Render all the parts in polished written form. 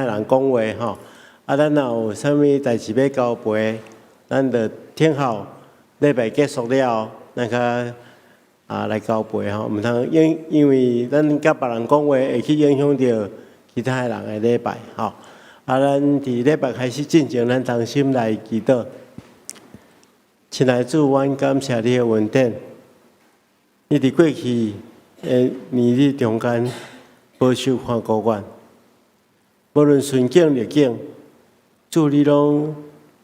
人講話吼。啊，咱若有啥物代誌欲交陪，咱就聽候禮拜結束了，咱較啊來交陪吼，毋通因因為咱佮別人講話會去影響著其他的人的禮拜吼。啊，咱佇禮拜開始進前，咱同心來祈禱。親愛主，阮感謝你的恩典。你佇過去的年日中間，保守看顧阮，無論順境逆境，主你攏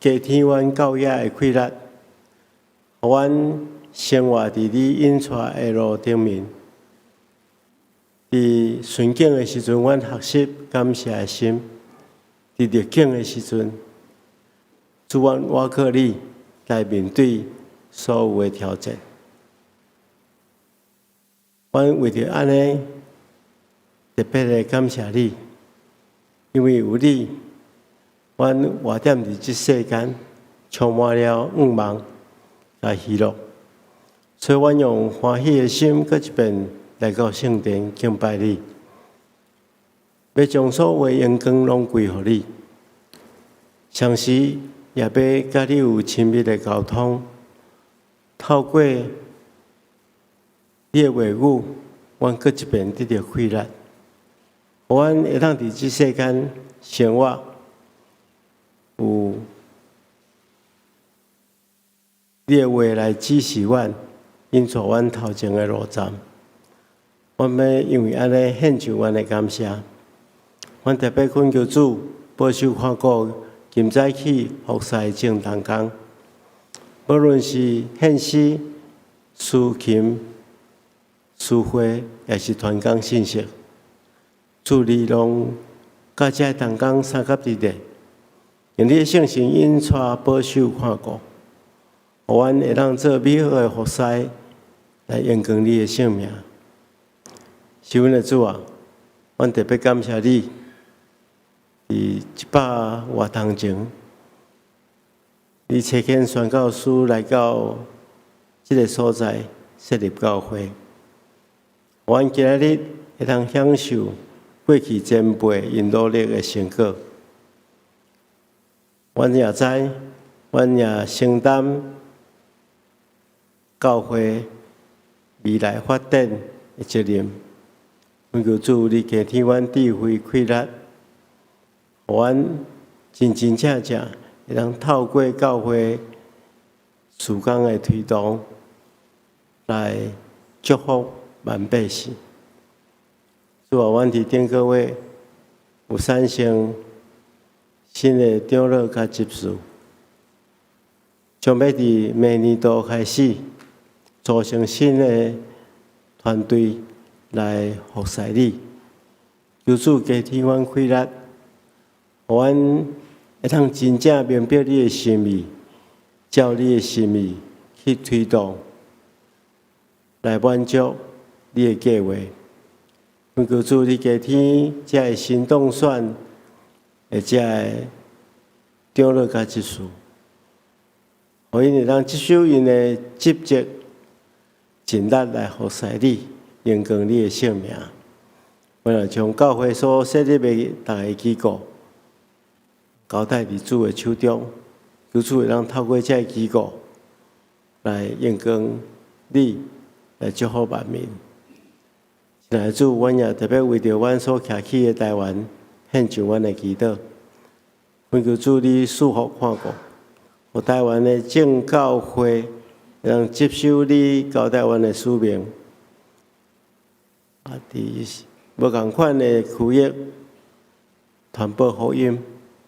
加添阮教野的氣力，予阮生活佇你引帶的路頂面。佇順境的時陣，阮學習感謝的心；佇逆境的時陣，主阮倚靠你來面對所有的挑戰。阮為著按呢，特別的感謝你，因為有你，阮活踮佇這世間，充滿了向望佮喜樂，所以阮用歡喜的心，閣一遍來到聖殿敬拜你，欲將所有的榮光攏歸予你，同時也欲佮你有親密的溝通，透過你的話語，阮閣一遍得著氣力，予阮會當佇這世間生活，有你的話來指示阮，引帶阮頭前的路站。阮欲因為按呢獻上阮的感謝。阮特別懇求主保守看顧今早起服侍的眾同工，無論是獻詩、司琴、司會，抑是傳講信息，主你攏佮這同工相佮佇咧，用你的聖神引帶保守看顧，予阮會當做美好的服侍，來榮光你的聖名。是阮的主啊，阮特別感謝你，佇100外冬前，你差遣宣教師來到這个所在設立教會。阮今仔日會當享受過去前輩𪜶努力的成果。阮也知，阮也承擔教會未來發展的責任。懇求主，你加添阮智慧氣力，予阮真真正正會當透過教會事工的推動，來祝福萬百姓。主啊，阮佇頂個月有產生新的長老佮執事，將欲佇明年度開始組成新的團隊來服侍你。求主加添阮氣力，予阮會當真正明白你的心意，照你的心意去推動，來滿足你的計劃。懇求主，你加添這个新當選的這个長老佮執事，予𪜶會當執守𪜶的職責，盡力來服侍你，榮光你的聖名。阮也將教會所設立的逐个機構交代佇主的手中，求主會當透過這个機構來榮光你，來祝福萬民。親愛的主，阮也特別為著阮所徛起的台灣獻上阮的祈禱。懇求主你賜福看顧，予台灣的眾教會會當接受你交代阮的使命。啊，佇無仝款的區域傳播福音，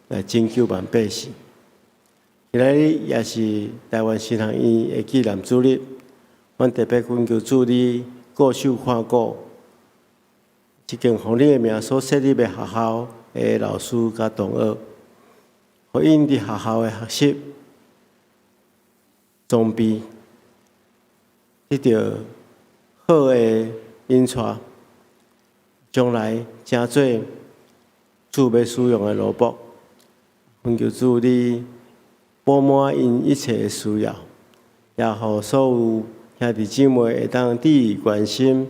來拯救萬百姓。今仔日也是台灣神學院的紀念主日，阮特別懇求主你顧守看顧，這間奉你的名所設立的學校的老師佮同學，予𪜶佇學校的學習裝備得著好的引帶，將來成做主欲使用的奴僕。懇求主你補滿𪜶一切的需要，也予所有兄弟姊妹會當致意關心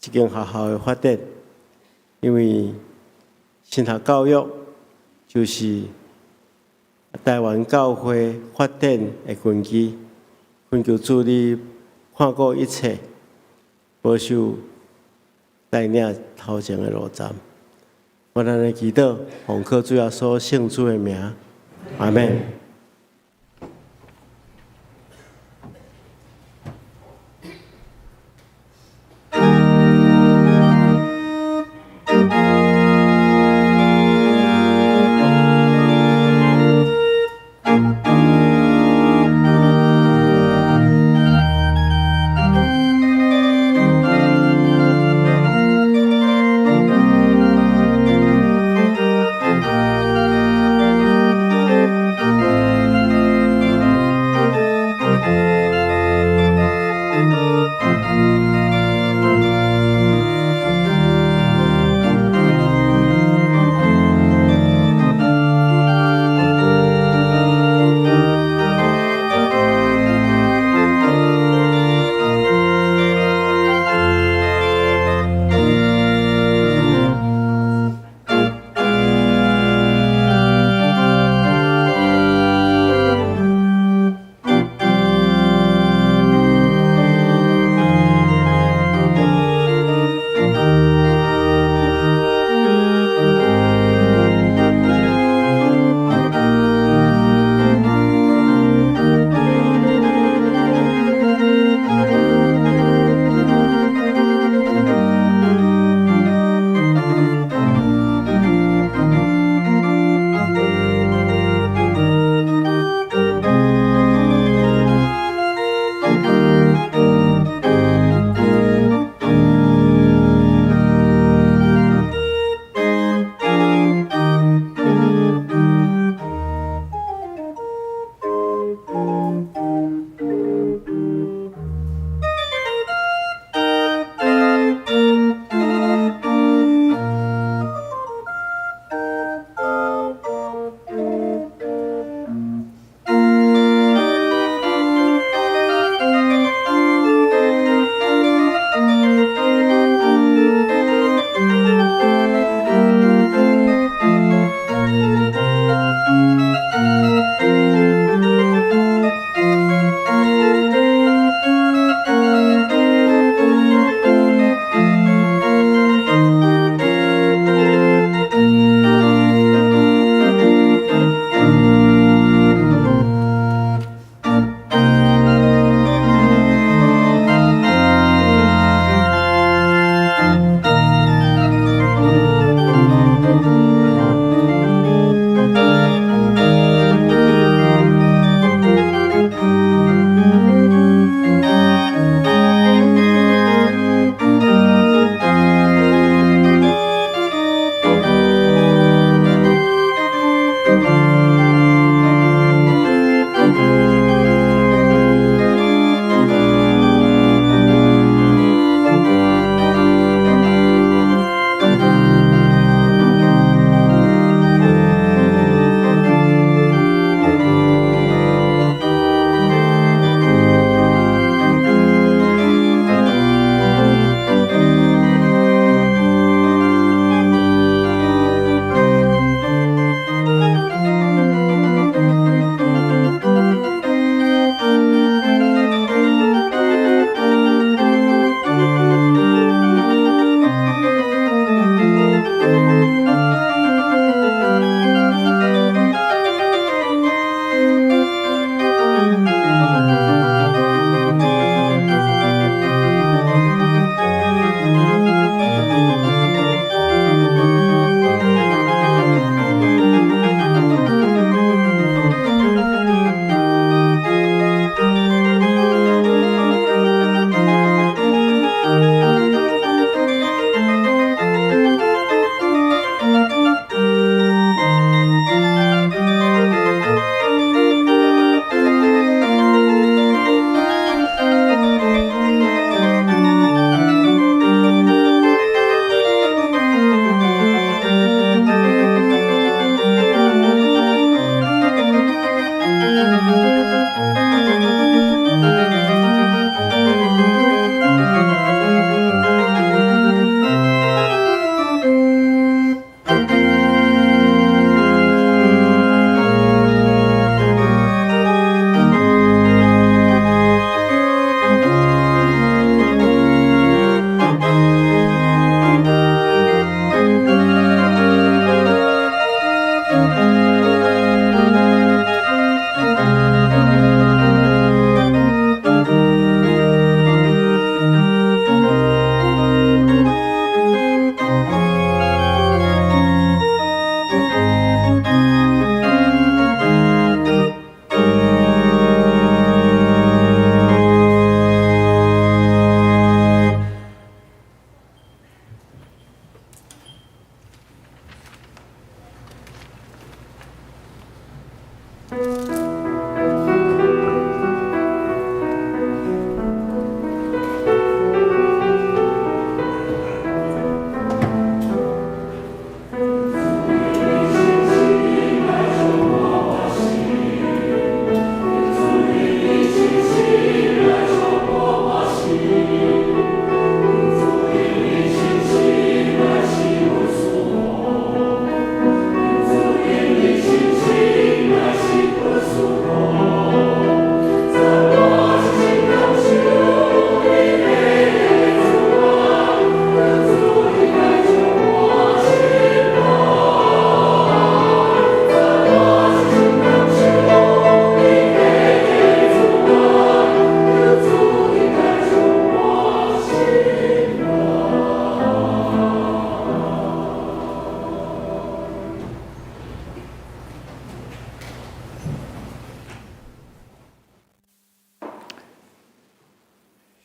這間學校的發展，因為神學教育就是台灣教會發展的根基。懇求主你看顧一切，保守帶領頭前的路程。我咱來祈禱，奉靠主耶穌聖子的名，阿們。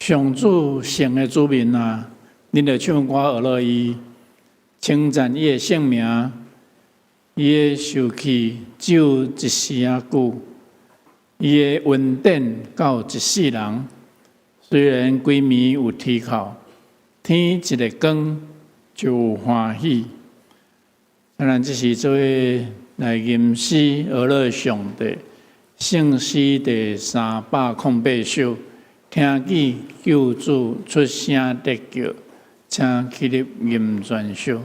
上主聖的子民啊，恁著唱歌呵樂伊，稱讚伊的聖名，伊的受氣只有一時仔久，伊的恩典到一世人。雖然規暝有啼哭，天一个光就有歡喜。當然，這是做伙來吟詩呵樂上帝，聖詩第308首，聽見救主出聲得救，請起立吟全首。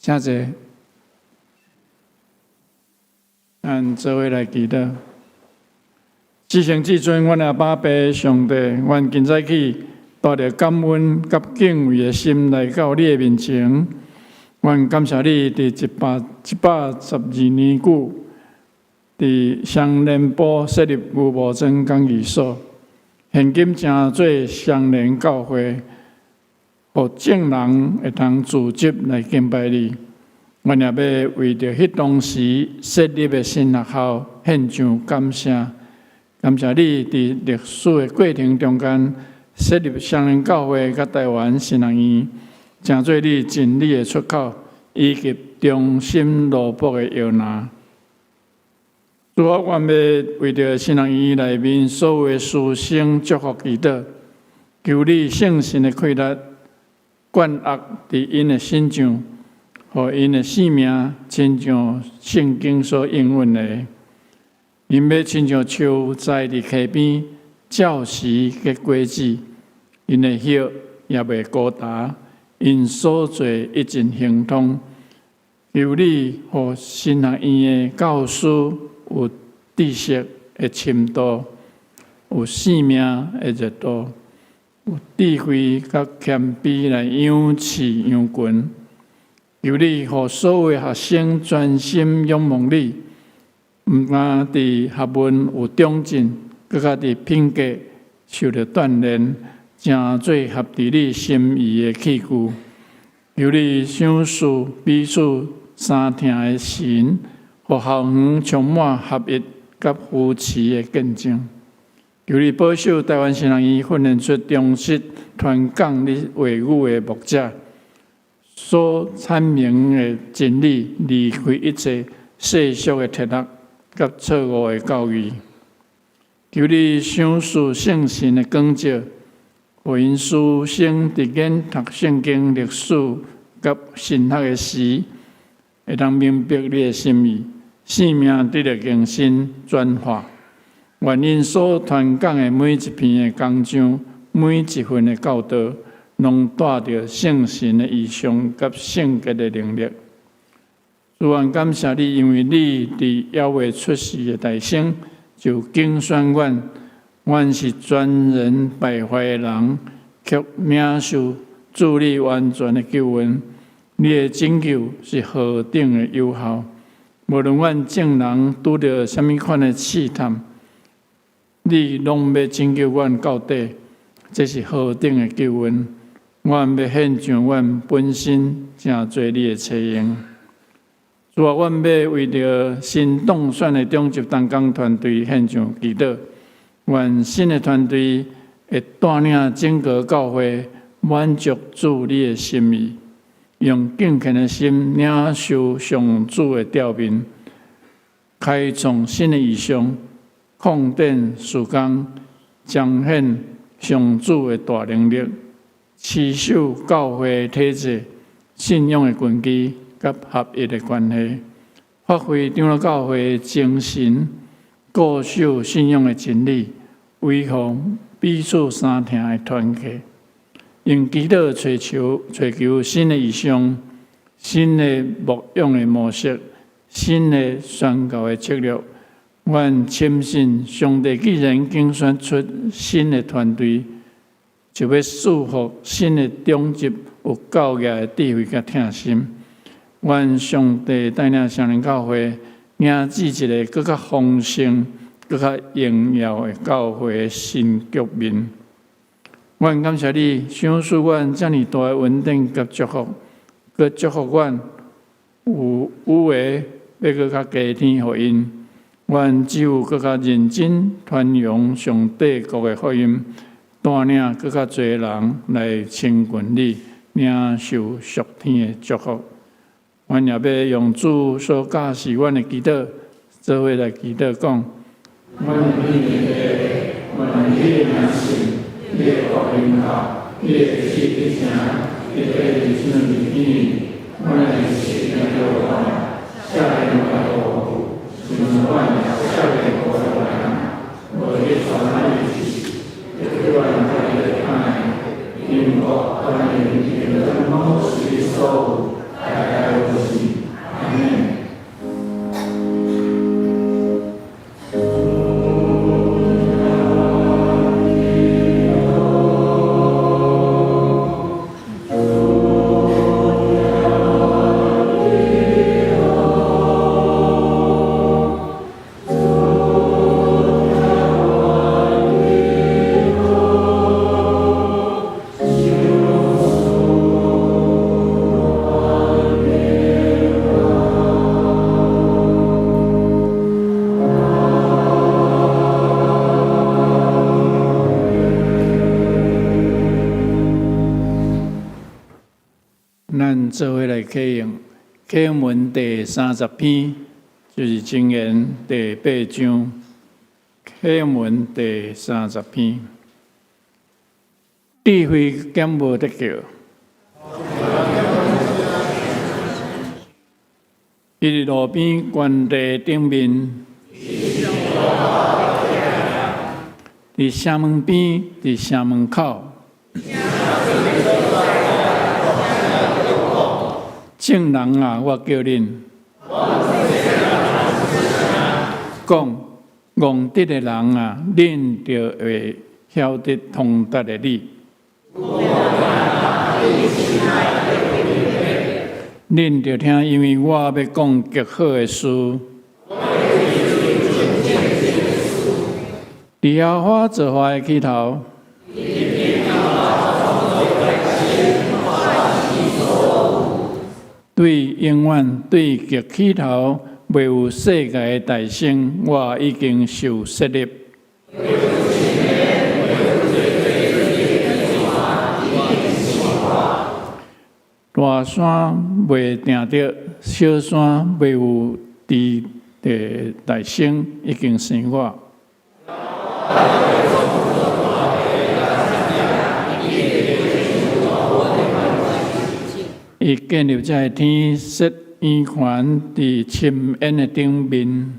請坐，咱做伙來祈禱。至聖至尊，阮阿爸父上帝，阮今早起帶著感恩佮敬畏的心來到你的面前。阮阮感謝你，佇112年久，佇雙連埔設立牛虻莊講義所，現今成做雙連教會，予眾人會通聚集來敬拜你。阮也欲為著彼當時設立的新學校獻上感謝，感謝你佇歷史的過程中間設立雙連教會佮臺灣神學院，成做你真理的出口，以及忠心奴僕的搖籃。主啊，阮欲為著神學院內面所有的師生祝福祈禱，求你聖神的氣力灌壓佇𪜶的身上，予𪜶的生命親像聖經所應允的，𪜶欲親像樹栽佇溪邊，照時結果子，𪜶的葉也袂枯焦，𪜶所做一定亨通。求你予神學院的教師有知識的深度，有生命的熱度，有智慧佮謙卑來養飼羊群。求你予所有的學生專心仰望你，毋但佇學問有長進，閣較佇品格受著鍛鍊，成做合佇你心意的器具。求你賞賜彼此相疼的神，予校園充滿合一佮扶持的見證。求你保守臺灣神學院訓練出忠實傳講你話語的牧者，所闡明的真理，離開一切世俗的哲學佮錯誤的教義。求你賞賜聖神的光照，予𪜶師生佇研讀聖經歷史佮神學的時，會當明白你的心意，生命得著更新轉化。願𪜶所傳講的每一篇的講章，每一份的教導，攏帶著聖神的異象佮聖潔的能力。主啊，感謝你，因為你佇猶未出世的大生就揀選阮，阮是全然敗壞的人，卻領受主你完全的救恩。你的拯救是何等的有效！無論阮眾人拄著啥物款的試探，你攏欲拯救阮到底，這是何等的救恩！阮欲獻上阮本身，成做你的冊用。主啊，阮欲為著新當選的長執同工團隊獻上祈禱，願新的團隊會帶領整個教會滿足主你的心意，用敬虔的心領受上主的召命，開創新的異象，擴展事工，彰顯上主的大能力，持守教會體制、信仰的根基佮合一的關係，發揮長老教會的精神，固守信仰的真理，維護彼此相疼的團契，用祈禱尋求新的異象、新的牧養的模式、新的宣教的策略。阮深信，上帝既然揀選出新的團隊，就欲賜予新的長執有夠額的智慧佮疼心。願上帝帶領雙連教會，迎接一个閣較豐盛、閣較榮耀的教會的新局面。阮感謝你，賞賜阮遮爾大的恩典佮祝福，閣祝福阮有餘的欲閣較加添予𪜶。阮只有閣較認真傳揚上帝國的福音，帶領閣較濟人來親近你，領受屬天的祝福。阮也欲用主所教示阮的祈禱，做伙來祈禱講：阮的天父，願你的名聖，你的國臨到，你的旨意成，彼個親像佇天，阮的食予阮，赦免阮的過錯，親像阮也赦免過錯的人，無去帶阮入試，救阮脫離歹的，因國權榮耀攏是你所有，代代無止。阿們。咱做伙來啟用啟用文第三十篇，就是箴言第八章。啟用文第三十篇，智慧敢無得救？伊佇路邊懸地頂面，佇城門邊，佇城門口。眾人啊，我叫恁講，戇直的人啊，恁就會曉得通達的理。恁著聽，因為我欲講極好的事。佇耶和華造化的起頭。對永遠對極起頭，未有世界的誕生，我已經受設立。大山未定著，小山未有佇地誕生，已經生我。伊建立這个天，設圓環佇深淵的頂面。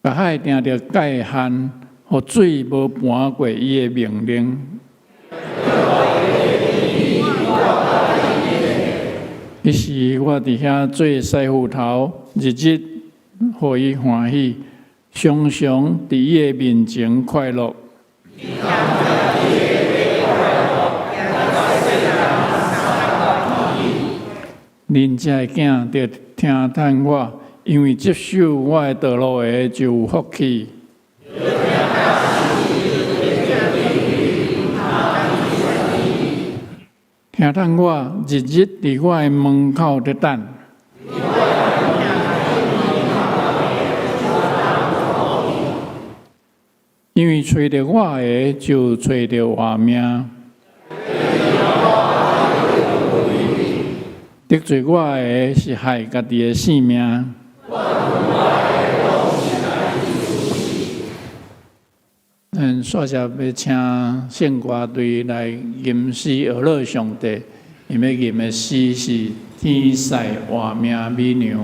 共海定著界限，予水無盤過伊的命令。彼時我佇遐做師傅頭，日日予伊歡喜，常常佇伊的面前快樂。恁這个囝著聽趁我，因為執守我的道路的就有福氣。聽趁我，日日佇我的門口佇等。因為揣著我的，就揣著活命；得罪我的，是害家己的性命。咱煞下欲請聖歌隊來吟詩學樂上帝，𪜶欲吟的詩是《天使活命美娘》。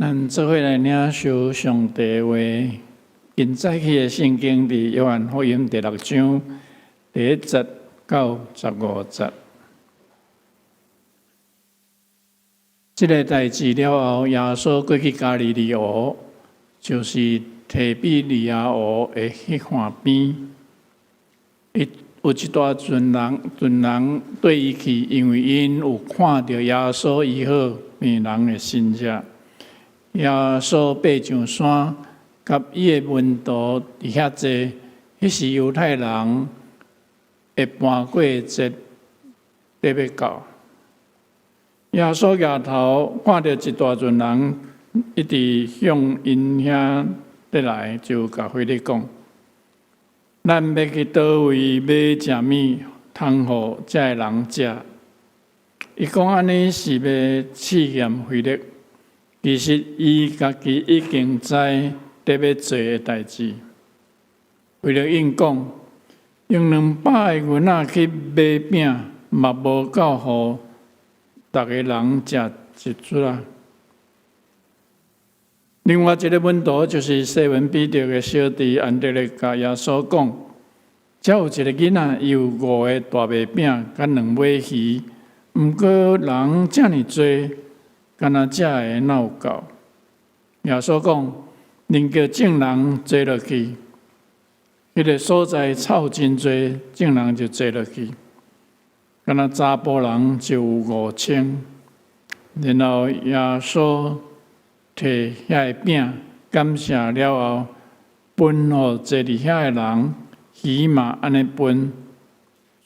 咱做伙來領受上帝話。今早起的聖經佇約翰福音第六章第一節到十五節。這个代誌了後，耶穌過去加利利湖，就是提庇哩亞湖的彼岸邊。伊有一大陣人，陣人綴伊去，因為𪜶有看著耶穌醫好病人的神跡。耶穌爬上山，佮伊的門徒佇遐坐。彼時猶太人的盤過節欲到。耶穌舉頭看著一大陣人一直向𪜶遐綴來，就共腓力講：咱欲去佗位買食物，通予遮个人食？伊講按呢是欲試驗腓力，其實伊家己已經知佇欲做的代誌。腓力應講：用200个銀仔去買餅，嘛無夠予逐个人食一撮仔。另外一个門徒就是西門彼得的小弟安德烈，共耶穌講：遮有一个囡仔，伊有五个大麥餅佮兩尾魚，毋過人遮爾濟，敢若遮个哪有夠？耶穌講：恁叫眾人坐落去。彼个所在草真濟，眾人就坐落去。敢若查埔人就有5000。然後耶穌提遐个餅，感謝了後，分予坐佇遐的人，魚嘛按呢分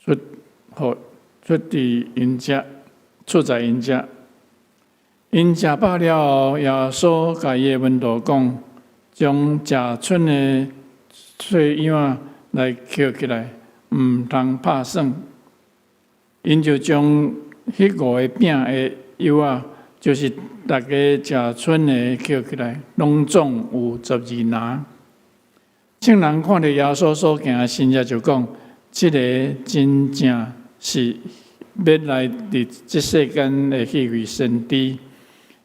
出，予出佇𪜶遮，出在𪜶遮。𪜶食飽了後，耶穌共伊的門徒講：將食賰的碎葉仔來抾起來，毋通拍散。𪜶就將彼五个餅的葉仔，就是逐家食賰的抾起來，攏總有12籃。眾人看著耶穌所行的神跡，就講：這个真正是欲來佇這世間的彼位先知。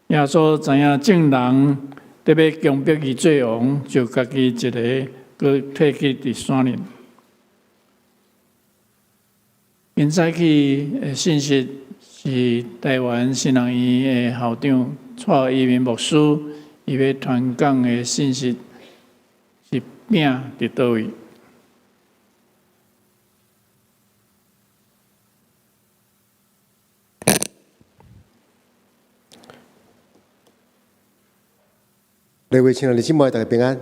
耶穌知影眾人欲強迫伊做王，就家己一个閣退去佇山裡。今早起的信息是台灣新人院的校長蔡依明牧師，伊欲傳講的信息是餅佇佗位？各位親愛的姊妹，大家平安。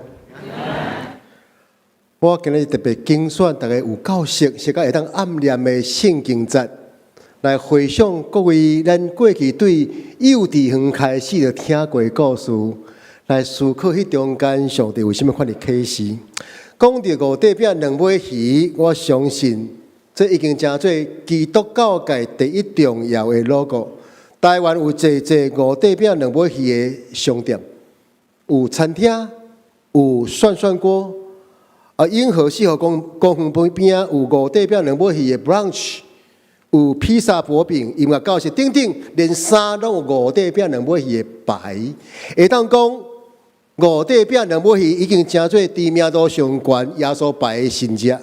我今日特別揀選大家有夠熟、熟甲會當暗念的聖經節，來回想各位咱過去對幼稚園開始就聽過的故事，來思考彼中間上帝為啥物款的啟示。講著五塊餅兩尾魚，我相信這已經成做基督教界第一重要的 logo。台灣有濟濟五塊餅兩尾魚的商店，有餐廳，有涮涮鍋。啊，永和四號公園旁邊有五塊餅兩尾魚的 brunch，有披薩薄餅，音樂教室等等，連衫攏有五塊餅兩尾魚的牌。會當講五塊餅兩尾魚已經成做知名度上懸耶穌拜的神跡，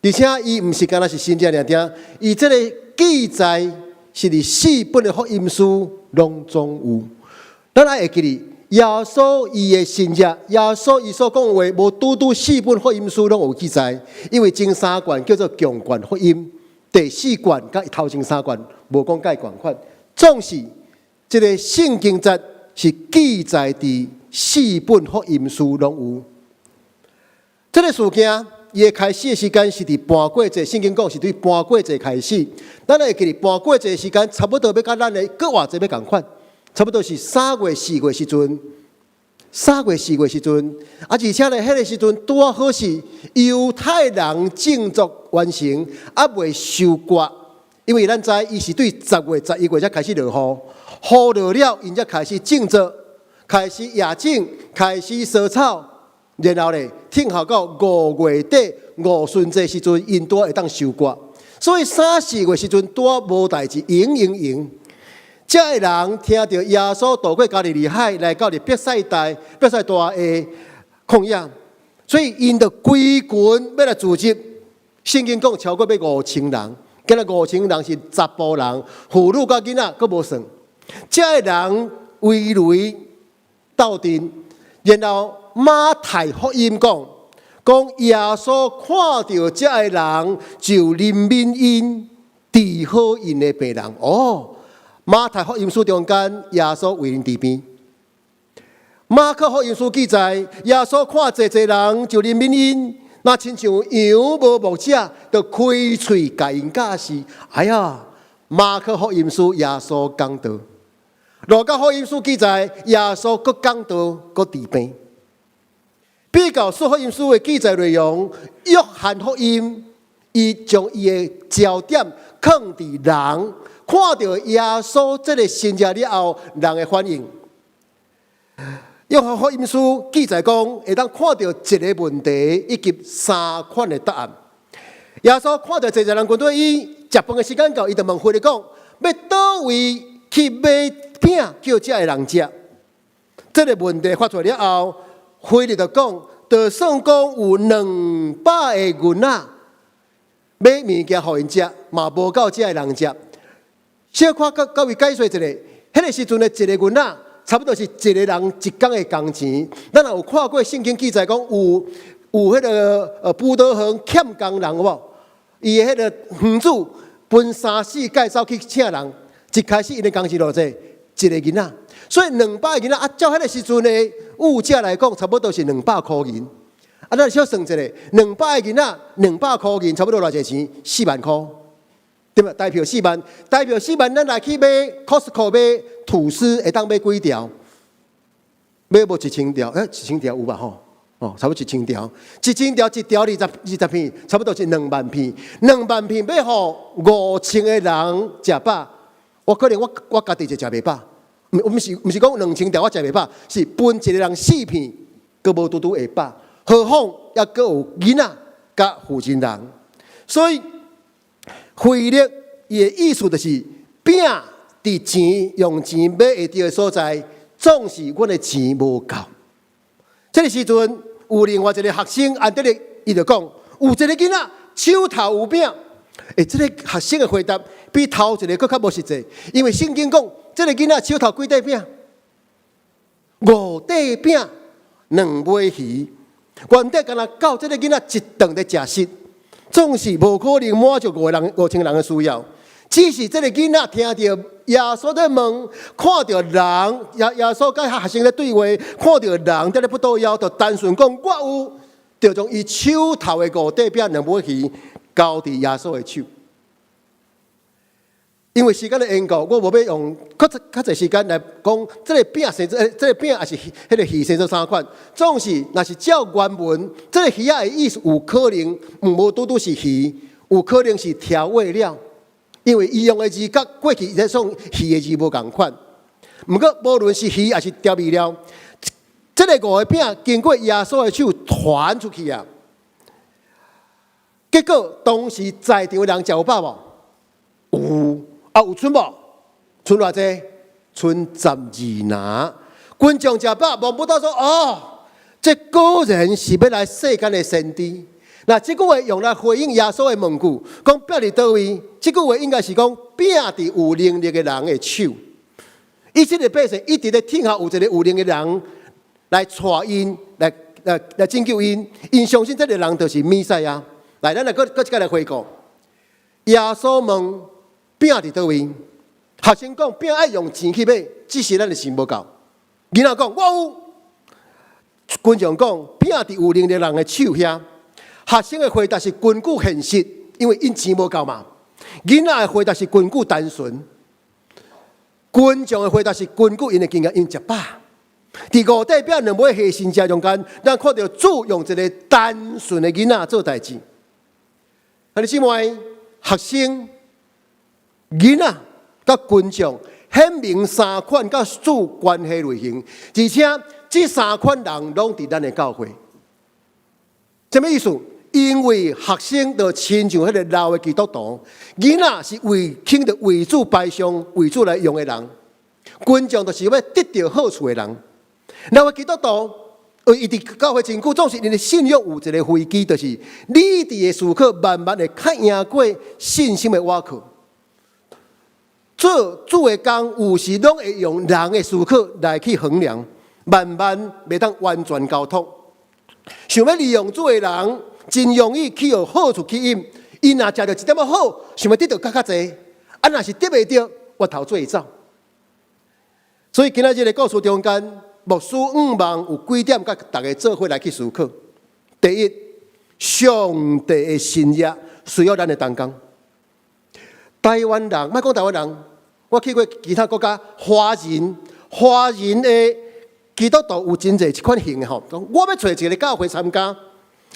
而且伊毋是干焦是神跡爾爾，伊這个記載是佇四本的福音書攏總有。咱愛會記得。耶穌伊的神跡，耶穌伊所講的話，無拄拄四本福音書攏有記載，因為前三卷叫做共卷福音，第四卷佮頭前三卷無講佮仝款。總是這个聖經節是記載佇四本福音書攏有。這个事件伊的開始的時間是佇盤過節，聖經講是對盤過節開始。咱會記得盤過節的時間差不多欲佮咱的復活節欲仝款。差不多是三月四月時陣，三月四月時陣，啊，而且咧，彼个時陣拄好是猶太人種作完成，猶未收割，因為咱知伊是對10月、11月才開始落雨，雨落了，𪜶才開始種作，開始野種，開始除草，然後咧，等候到5月底五旬節時陣，𪜶拄會當收割，所以三四月時陣拄仔無代誌，閒閒閒。這个人聽著耶穌渡過加利利海，來到佇伯賽大、伯賽大的曠野，所以𪜶就規群欲來聚集。聖經講超過欲5000人，敢若五千人是查埔人、婦女佮囡仔閣無算。這个人圍雷鬥陣，然後馬太福音講，講耶穌看著這个人就憐憫𪜶，治好𪜶的病人。哦，馬太福音書中間，耶穌為𪜶治病。馬可福音書記載，耶穌看濟濟人就憐憫𪜶，若親像羊無牧者，就開喙共𪜶教示。哎呀，馬可福音書耶穌講道，路加福音書記載耶穌閣講道閣治病。比較四福音書的記載內容，約翰福音伊將伊的焦點放佇人看著耶穌這个神跡了後，人的反應。約翰福音書記載講，會當看著一个問題以及三款的答案。耶穌看著濟濟人跟隨伊，食飯的時間到，伊就問腓力講：欲佗位去買餅叫遮的人食？這个問題發出來了後，腓力就講，就算講有200個銀仔買物件予𪜶食，嘛無夠遮的人食。小可閣閣為解說一下，彼个時陣的一個銀仔，差不多是一個人一工的工錢。咱若有看過聖經記載講，有彼个葡萄園欠工人有無？伊的彼个園主分三四界走去請人，一開始𪜶的工錢偌濟？一個銀仔。所以兩百個銀仔啊，照彼个時陣的物價來講，差不多是200箍銀。啊，咱小算一下，兩百個銀仔，兩百箍銀，差不多偌濟錢？4萬箍，對吧？台票四萬，台票四萬，咱來去買 Costco 買吐司，會當買幾條？買無1000條？欸，一千條有吧？吼，哦，差不多一千條，一千條一條20片，差不多是2萬片。2萬片欲予5000個人食飽，我可能我家己就食袂飽。毋是講2000條我食袂飽，是分一個人四片，閣無拄拄會飽。何況猶閣有囡仔佮婦人人，所以腓力伊的意思就是餅佇錢用錢買會著的所在，總是阮的錢無夠。這个時陣有另外一個學生安德烈，伊就講有一個囡仔手頭有餅。欸，這个學生的回答比頭一個閣較無實際，因為聖經講這个囡仔手頭幾塊餅，五塊餅兩尾魚，原底敢若夠這个囡仔一頓的食食，總是無可能滿足五人5000人的需要。只是這个囡仔聽著耶穌咧問，看著人耶穌佮學生咧對話，看著人佇咧噗肚枵，就單純講我有，就將伊手頭的五塊餅兩尾魚交佇耶穌的手。因為時間的緣故，我無欲用較較濟時間來講，這个餅生做，這个餅抑是彼个魚生做啥款。總是，若是照原文，這个魚仔的意思有可能毋無拄拄是魚，有可能是調味料。因為伊用的字佮過去咧算魚的字無仝款。毋過無論是魚抑是調味料，這个五個餅經過耶穌的手傳出去啊。結果當時在場的人食有飽無？有啊，有賰無？賰偌濟？賰12籃。群眾食飽，摸不到說哦，這果然是欲來世間的先知。那這句話用來回應耶穌的問句，講餅佇佗位？這句話應該是講餅佇有能力的人的手。以色列百姓一直咧等候有一个有能力的人來帶𪜶，來拯救𪜶。𪜶相信這个人就是彌賽亞。來，咱來閣閣一擺來回顧。耶穌問餅佇佗位？學生講餅愛用錢去買，只是咱的錢無夠。囡仔講我有。群眾講餅佇有能力的人的手遐。學生的回答是根據現實，因為𪜶錢無夠嘛。囡仔的回答是根據單純。群眾的回答是根據𪜶的經驗，𪜶食飽。佇五塊餅兩尾魚神跡中間，咱看著主用一个單純的囡仔做代誌。兄弟姊妹，學生、囡仔佮群眾顯明三款佮主關係類型，而且這三款人攏佇咱的教會。什麼意思？因為學生就親像彼个老的基督徒，囡仔是為肯著為主擺上、為主來用的人，群眾就是欲得著好處的人。老的基督徒，伊佇教會真久，總是𪜶的信仰有一个危機，就是理智的思考慢慢會較贏過信心的倚靠。做主的工，有時攏會用人的思考來去衡量，慢慢袂當完全交託。想欲利用主的人，真容易去予好處吸引。伊若食著一點仔好，想欲得著閣較濟；啊，若是得袂著，越頭做會走。所以今仔日的故事中間，牧師向望有幾點，佮逐家做伙來去思考。第一，上帝的新約需要咱的同工。台灣人，莫講台灣人，我去過其他國家，華人的基督徒有真濟這款型的吼。講我欲揣一个教會參加，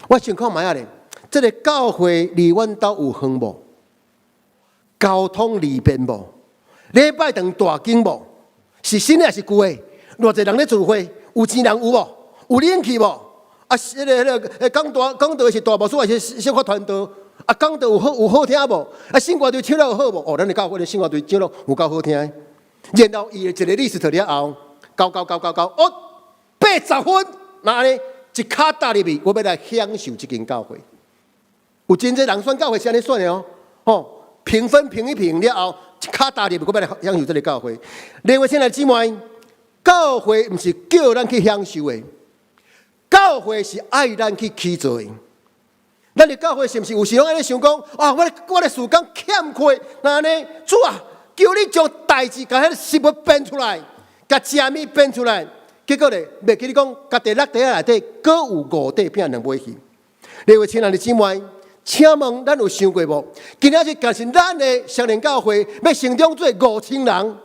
我先看覓仔咧，這个教會離阮兜有遠無？交通利便無？禮拜堂大間無？是新的抑是舊的？偌濟人咧聚會，有錢人有無？有冷氣無？啊，彼个講道是大牧師還是小可傳道？啊，講道有好聽無？啊，聖歌隊唱了有好無？哦，咱的教會的聖歌隊唱了有夠好聽的。然後伊一個 list 了後，勾勾勾勾勾，哦，80分，那按呢一跤踏入去，我欲來享受這間教會。有真濟人選教會是按呢選的哦，吼，評分評一評了後，一跤踏入去，我欲來享受這个教會。另外，親愛姊妹，教會毋是叫咱去享受的，教會是愛咱去起造的。咱的教會是毋是有時攏按呢想講？啊，我的時間欠缺，那按呢？主啊，求你將代誌共彼个食物變出來，共食物變出來。結果咧，袂記你講，家己六塊仔內底，閣有五塊餅兩尾魚。另外，親愛的姊妹，請問咱有想過無？今仔日假是咱的雙連教會欲成長做5000人，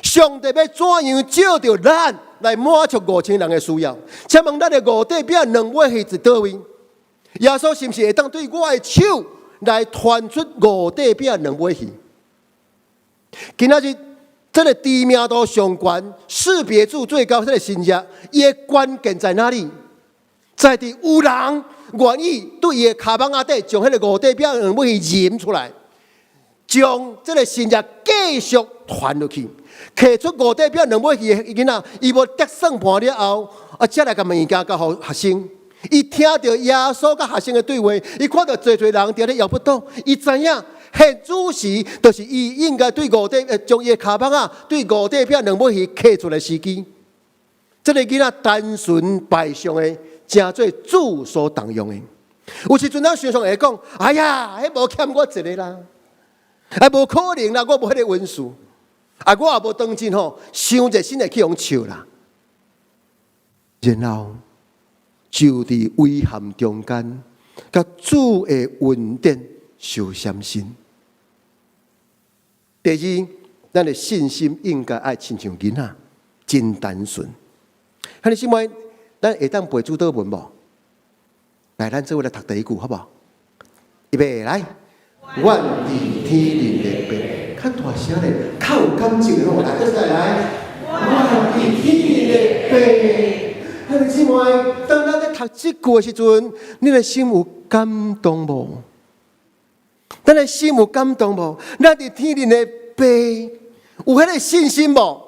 上帝欲怎樣藉著咱來滿足五千人的需要？請問咱的五塊餅兩尾魚佇佗位？耶穌是毋是會當對我的手來傳出五塊餅兩尾魚？今仔日這个知名度上懸、識別度最高這个神跡，伊的關鍵在哪裡？在佇有人願意對伊的跤蠓仔底將彼个五塊餅兩尾魚認出來，將這个神跡繼續傳落去，提出五塊餅兩尾魚的囡仔，伊無得算盤了後，啊，才來共物件交予學生。伊聽著耶穌佮學生的對話，伊看著濟濟人佇咧搖不倒，伊知影現此時就是伊應該對五塊，將伊的跤蠓仔對五塊餅兩尾魚刻出來時機。這个囡仔單純擺上的，成做主所重用的。有時陣咱常常會講：哎呀，彼無欠我一个啦，啊，無可能啦，我無彼个恩賜，啊，我也無當真吼，傷熱心會去予人笑啦。然後就佇危險中間，佮主的恩典相相信。第二，咱的信心應該愛親像囡仔，真單純。兄弟姊妹，咱會當背主禱文無？來，咱做伙來讀第一句，好無？預備來，願佇天頂的父，較大聲咧，較有感情的吼，來，閣再來，願佇天頂的父。兄弟姊妹，當咱咧讀這句的時陣，你的心有感動無？咱的心有感動無？咱佇天頂的父有彼个信心無？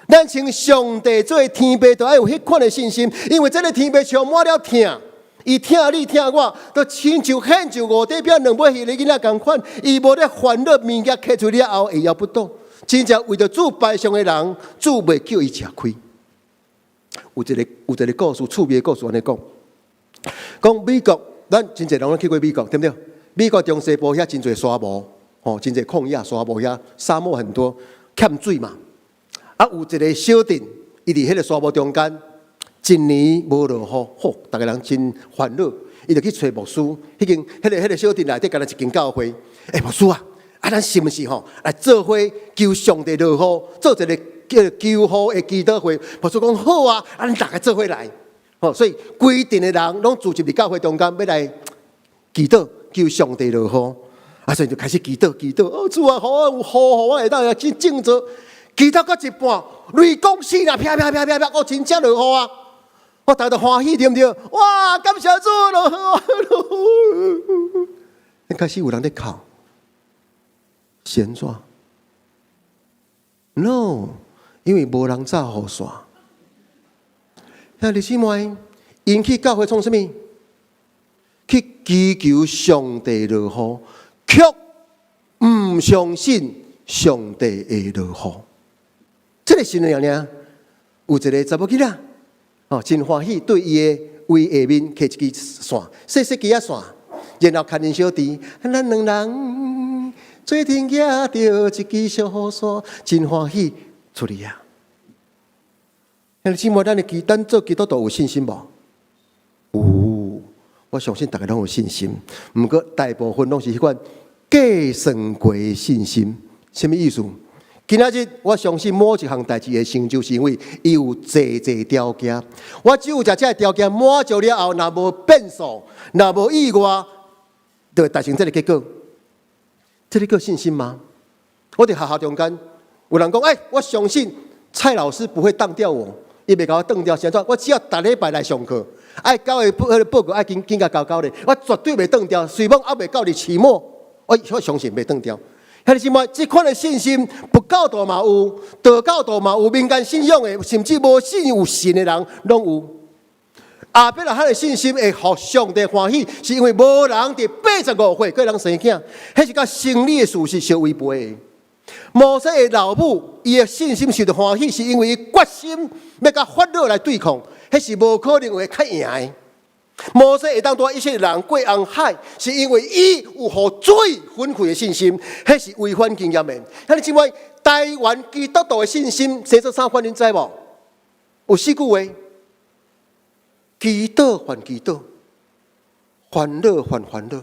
咱稱上帝做天父，就愛有彼款的信心，因為這个天父充滿了疼，伊疼你疼我，都親像獻上五塊餅兩尾魚的囡仔仝款，伊無咧煩惱物件揢出了後會枵腹肚。真正為著主擺上的人，主袂叫伊食虧。有一个故事，趣味的故事按呢講，講美國，咱真濟人攏去過美國，對毋對？美國中西部遐真濟沙漠，吼，真濟曠野沙漠遐，沙漠很多，欠水嘛。啊，有一个小鎮，伊佇彼个沙漠中間，一年無落雨，吼，逐个人真煩惱。伊就去揣牧師，彼間、彼个小鎮內底敢若一間教會。欸，牧師啊，啊，咱是毋是吼來做伙求上帝落雨，做一个叫求雨的祈禱會？牧師講好啊，啊，咱逐个做伙來。吼，所以規鎮的人攏聚集佇教會中間，欲來祈禱求上帝落雨。啊，所以就開始祈禱祈禱。哦，主啊，予我有雨，予我會當來去種作。祈禱到一半，雷公死啦，啪啪啪啪啪，哦，真正落雨啊！我逐家都歡喜，對毋對？哇！感謝主咯！開始有人咧哭，是按怎？No，因為無人罩雨傘。兄弟姊妹，𪜶去教會創啥物？去祈求上帝落雨，卻毋相信上帝會落雨。這個新聞爾，有一个查某囡仔，哦，真歡喜，對伊的位下面摕一支線，細細支仔線，然後牽𪜶小弟，咱兩人做陣舉著一支小雨傘，真歡喜出去啊！兄弟姊妹，咱做基督徒有信心無？有，我相信逐家攏有信心。毋過大部分攏是彼款計算過的信心，啥物意思？今仔日我相信某一項代誌會成就，是因為伊有濟濟條件。我只有食這个條件滿足了後，若無變數，若無意外，就會達成這个結果。這个叫信心嗎？我佇學校中間，有人講：欸，我相信蔡老師不會當掉我，伊袂共我當掉。是按怎？我只要逐禮拜來上課，愛交的報彼个報告愛緊緊共交交咧，我絕對袂當掉。雖罔猶未到佇期末，我相信袂當掉。兄弟姊妹，這款的信心，佛教徒嘛有，道教徒嘛有，民間信仰的，甚至無信有神的人攏有。亞伯拉罕的信心會予上帝歡喜，是因為無人佇85歲閣會當生囝，彼是佮生理的事實相違背的。摩西的老母，伊的信心受著歡喜，是因為伊決心欲佮法老來對抗，彼是無可能會較贏的。摩西會當帶以色列人過紅海，是因為伊有予水分開的信心，彼是違反經驗的。兄弟姊妹，台灣基督徒的信心，寫做啥款？恁知無？有四句話：祈禱還祈禱，煩惱還煩惱，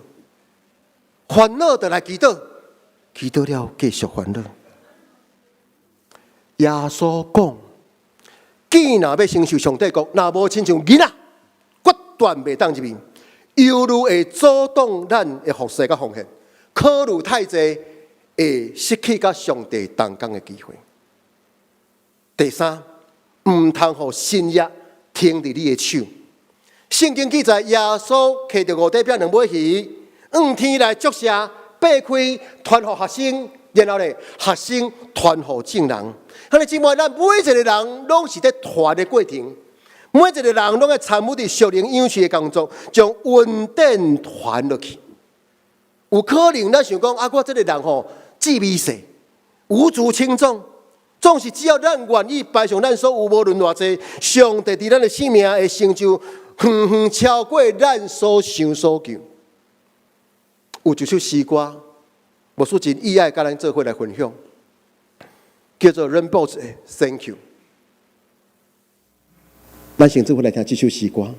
煩惱就來祈禱，祈禱了繼續煩惱。耶穌講：囝若欲承受上帝國，若無親像囡仔，決斷袂當入去。猶豫會阻擋咱的服侍佮奉獻，考慮太濟會失去佮上帝同工的機會。第三，毋通予新約停佇你的手。聖經記載，耶穌提著五塊餅兩尾魚，向天來祝謝，擘開傳予學生，然後咧學生傳予眾人。兄弟姊妹，咱每一個人攏是佇傳的過程，每一個人攏愛參與佇屬靈養飼的工作，將恩典傳落去。有可能咱想講啊，我這个人吼志微細，無足輕重。總是只要咱願意擺上咱所有，無論偌濟，上帝佇咱的生命會成就遠遠超過咱所想所求。有一首詩歌，牧師真意愛佮咱做伙來分享，叫做《Rainbows 的 Thank You》。咱先做伙來聽這首詩歌。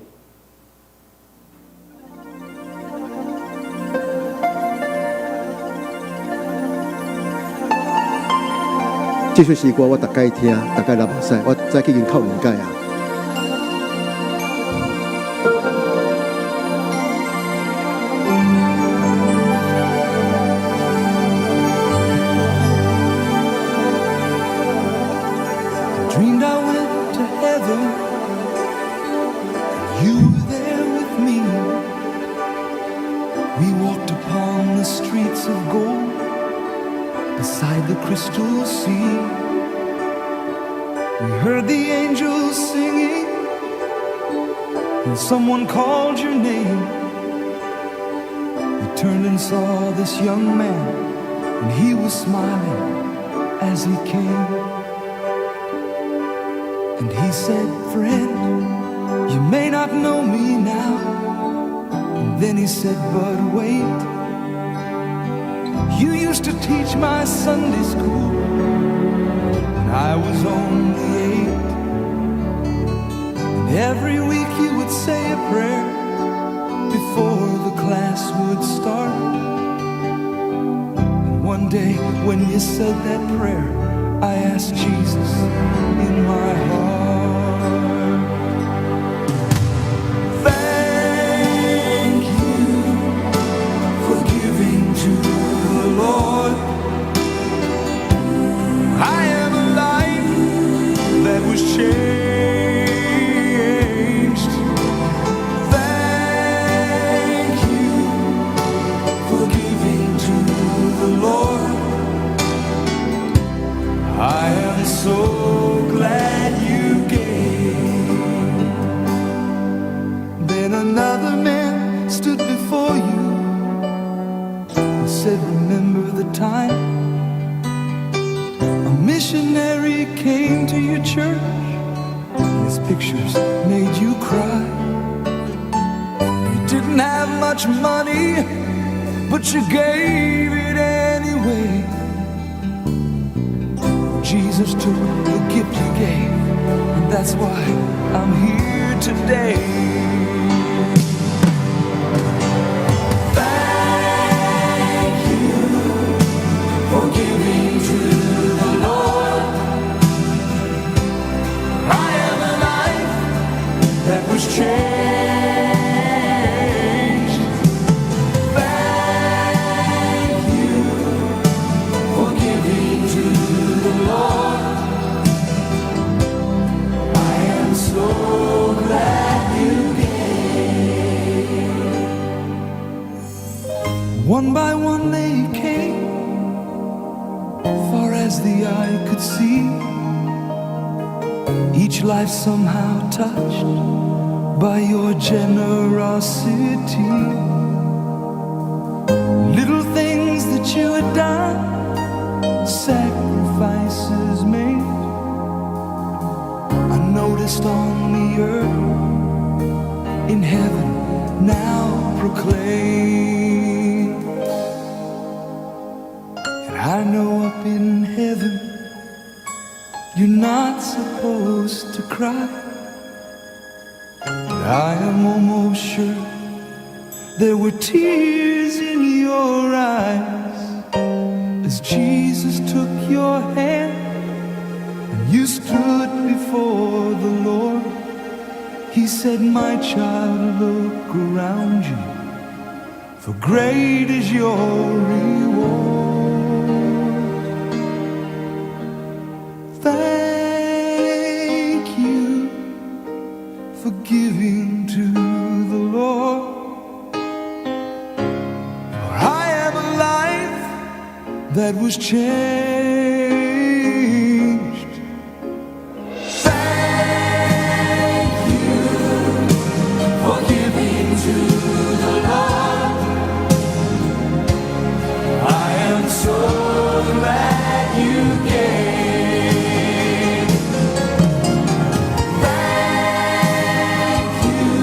這首詩歌我逐擺聽，逐擺流目屎，我早已經哭兩擺啊。 Dreamed I went to heaven, and you were there with me. We walked upon the streets of gold beside the crystal sea. We heard the angels singing, and someone called your name. You turned and saw this young man, and he was smiling as he came. And he said, "Friend, you may not know me now." And then he said, "But wait. You used to teach my Sunday school when I was only 8. And every week you would say a prayer before the class would start. And one day when you said that prayer, I asked Jesus in my heart." Thank you for giving to the Lord. I am a life that was changed. the time a missionary came to your church and his pictures made you cry. You didn't have much money, but you gave it anyway. Jesus took the gift you gave, and that's why I'm here today. Thank you for giving to the Lord. I am a life that was changed. Thank you for giving to the Lord. I am so glad you gave. One by one they came, far as the eye could see. Each life somehow touched by your generosity. Little things that you had done, sacrifices made, unnoticed on the earth, in heaven now proclaimed. And I know up in heaven you're not supposed to cry. But I am almost sure there were tears in your eyes as Jesus took your hand and you stood before the Lord. He said, "My child, look around you, for great is your reward." Thank you for giving to the Lord. For I am a life that was changed. Thank you for giving to the Lord. I am so glad you gave. Thank you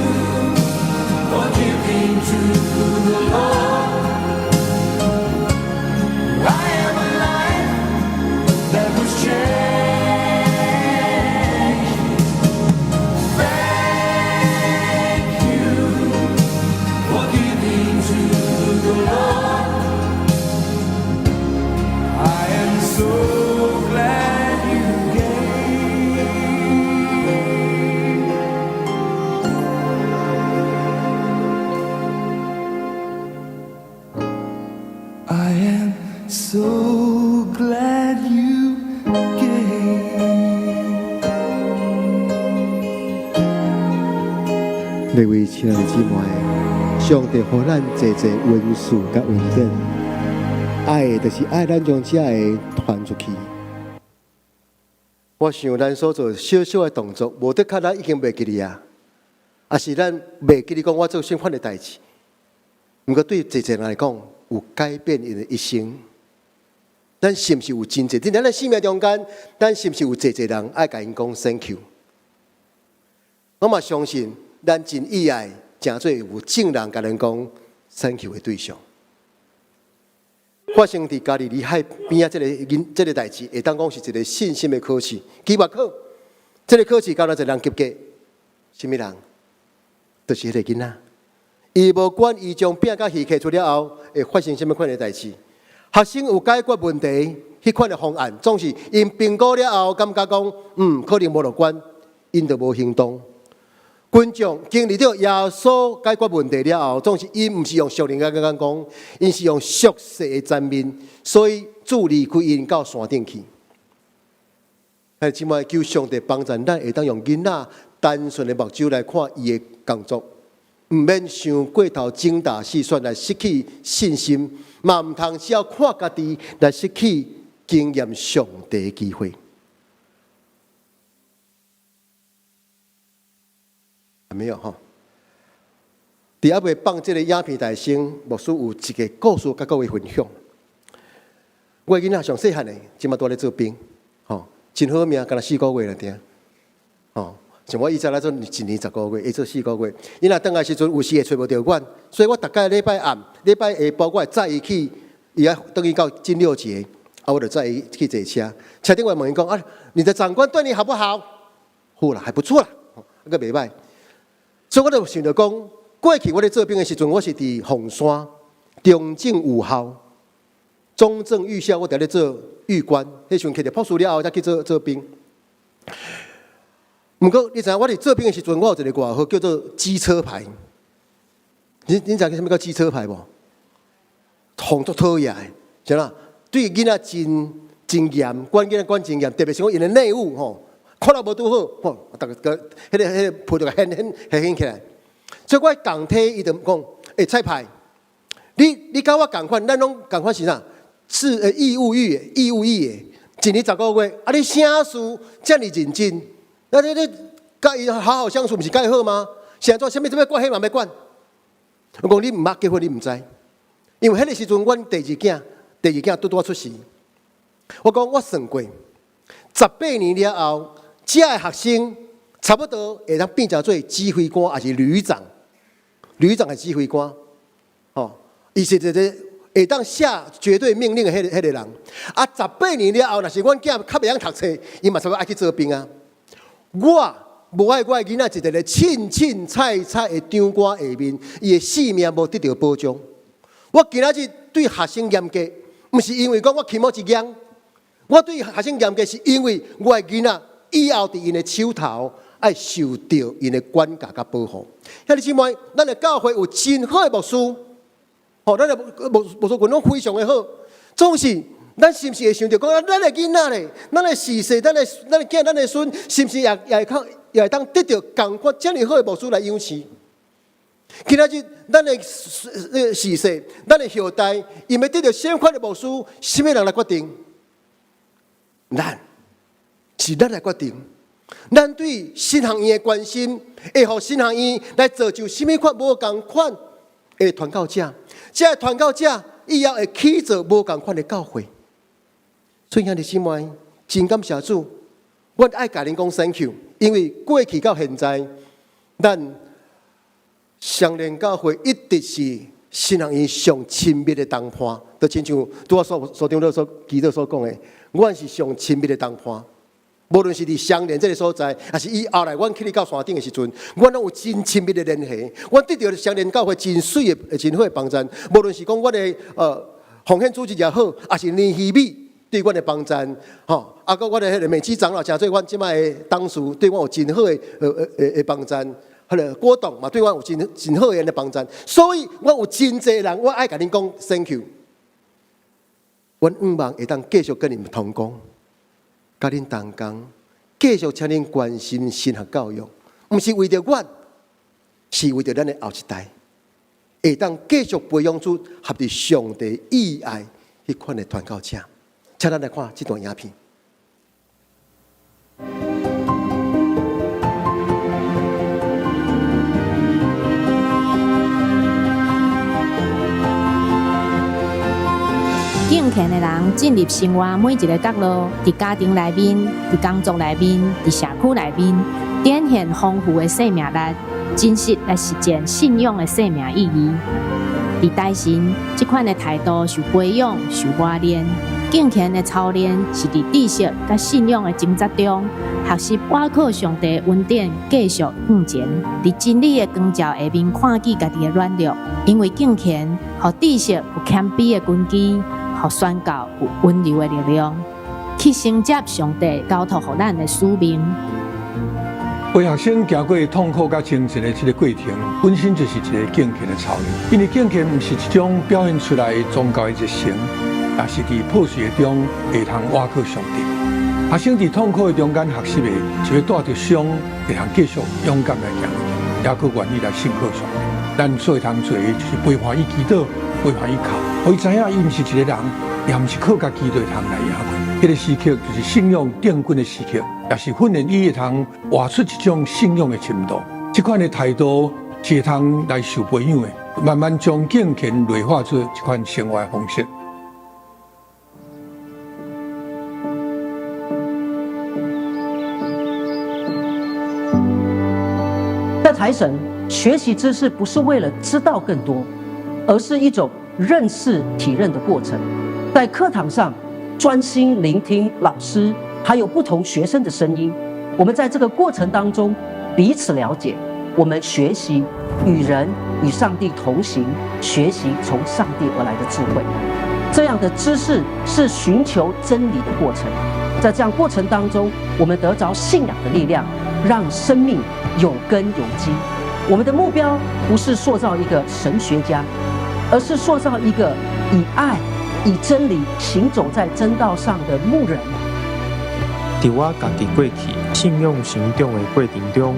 for giving to the Lord. I am a life that was changed. Thank you for giving to the Lord. I am so glad you gave. I am so glad you gave. 各位親愛的姊妹，上帝予咱濟濟恩賜佮恩典，愛的就是愛咱將這个傳出去。我想咱所做小小的動作，無的確咱已經袂記得啊，抑是咱袂記得講我做啥款的代誌。毋過對濟濟人來講，有改變𪜶的一生。咱是毋是有真濟？佇咱的生命中間，咱是毋是有濟濟人愛共𪜶講 Thank you？我嘛相信，咱真意愛，成做有眾人共咱講 Thank you 的對象。發生佇加利利海邊仔這个𪜶這个代誌，會當講是一个信心的考試。期末考，這个考試敢若一個人及格，啥物人？就是彼个囡仔。伊無管伊將餅佮魚摕出了後，會發生啥物款的代誌。學生有解決問題，彼款的方案，總是𪜶評估了後，感覺講，可能無樂觀，𪜶就無行動。群眾經歷著耶穌解決問題了後，總是𪜶毋是用屬靈的眼光，𪜶是用俗世的層面，所以主離開𪜶到山頂去。兄弟姊妹，求上帝幫助咱，會當用囡仔單純的目睭來看伊的工作，毋免傷過頭精打細算來失去信心，嘛毋通只要看家己來失去經驗上帝的機會。沒有吼。佇猶未放這个影片台先，牧師有一个故事佮各位分享。我的囡仔上細漢的，這馬蹛咧做兵，吼，真好命，干焦四個月爾爾，吼，像我以前來做一年10個月，伊做四個月。伊若轉來時陣，有時會揣無著阮，所以我逐擺禮拜暗、禮拜下晡，我會載伊去，伊愛轉去到金六結，啊，我就載伊去坐車。車頂我問伊講啊，你的長官對你好不好？好啦，還不錯啦，閣袂䆀。所以我就想著講，過去我咧做兵的時陣，我是佇鳳山中正五校。中正預校，我佇咧做預官，彼時陣摕著博士了後，才去做做兵。毋過你知影，我佇做兵的時陣，我有一個外號叫做機車牌。你知影啥物叫機車牌無？予足討厭的，是啦，對囡仔真真嚴，管囡仔管真嚴，特別是講𪜶的內務吼，看了無拄好，吼，逐个彼個皮就掀掀掀起來。所以我仝梯伊就講，欸，蔡牌，你佮我仝款，咱攏仝款是啥？是義務役，義務役的，一年十個月，啊！你啥事遮爾認真？啊你你佮伊好好相處，毋是較好嗎？是按怎？啥物啥物管彼嘛欲管？我講你毋捌結婚，你毋知，因為彼个時陣，阮第二囝，第二囝拄拄仔出世。我講我算過，18年了後，這个學生差不多會當變成做指揮官，抑是旅長，旅長的指揮官，吼，伊是一个會當下絕對命令的彼個人。啊，十八年了後，若是阮囝較袂曉讀冊，伊嘛差不多愛去做兵啊。我無愛我的囡仔一個咧凊凊彩彩的長官下面，伊的性命無得著保障。我今仔日對學生嚴格，毋是因為講我起毛一樣，我對學生嚴格是因為我的囡仔以後佇𪜶的手頭愛受著𪜶的管教佮保護。兄弟姊妹，咱的教會有真好的牧師。吼，咱的牧師群攏非常的好。總是，咱是毋是會想著講，咱的囡仔咧，咱的嗣世，咱的囝，咱的孫，是毋是也會較也會當得著仝款遮爾好的牧師來養飼？今仔日咱的嗣世，咱的後代，𪜶欲得著啥款的牧師，啥物人來決定？咱是咱來決定。咱對神學院的關心，會予神學院來造就啥物款無仝款的傳教者？這个傳教者以後會起做無仝款的教會。所以兄弟姊妹，真感謝主，我愛共恁講 thank you，因為過去到現在，咱雙連教會一直是神學院上親密的同伴，就親像拄仔所所長所祈禱所講的，阮是上親密的同伴。無論是佇雙連這个所在，抑是以後來阮去到山頂的時陣，阮攏有真親密的聯繫。阮得著雙連教會真媠的、真好的幫贊。無論是講阮的奉獻組織也好，抑是年希美對阮的幫贊，吼，啊，閣阮的彼个美基長老，成做阮這擺的董事，對阮有真好的幫贊。彼个郭董嘛，對阮有真真好的幫贊。所以，我有真濟人，我愛共恁講 thank you。阮向望會當繼續佮恁同工。佮恁同工，繼續請恁關心神學教育，毋是為著阮，是為著咱的後一代，會當繼續培養出合佇上帝意愛彼款的傳教者。請咱來看這段影片。敬虔的人進入生活每一个角落，佇家庭內面、佇工作內面、佇社區內面，展現豐富的生命力，真實來實踐信仰的生命意義。佇台神，這款的態度受培養、受磨練。敬虔的操練是佇知識佮信仰的掙扎中，學習倚靠上帝恩典，繼續向前。佇真理的光照下面，看見家己的軟弱。因為敬虔，予知識有謙卑的根基，予宣教有溫柔的力量，去承接上帝交託予咱的使命。陪學生行過痛苦佮精神的這个過程，本身就是一个敬虔的操練。因為敬虔毋是一種表現出來宗教的熱誠，也是佇破碎的中會通倚靠上帝。學生佇痛苦的中間學習的，是欲帶著傷，會通繼續勇敢來行落去，也閣願意來信靠上帝。咱所會通做的，就是陪伴伊祈禱，陪伴伊哭，予伊知影伊毋是一个人，也毋是靠家己就會通來贏過。彼个時刻就是信仰奠根的時刻，也是訓練伊會通活出一種信仰的深度。這款的態度是會通來受培養的，慢慢將敬虔內化做這款生活的方式。财神，学习知识不是为了知道更多，而是一种认识、体认的过程。在课堂上，专心聆听老师还有不同学生的声音，我们在这个过程当中彼此了解，我们学习与人与上帝同行，学习从上帝而来的智慧。这样的知识是寻求真理的过程，在这样过程当中，我们得着信仰的力量，让生命有根有基。我们的目标不是塑造一个神学家，而是塑造一个以爱、以真理行走在真道上的牧人。伫我家己过去信仰成长的过程中，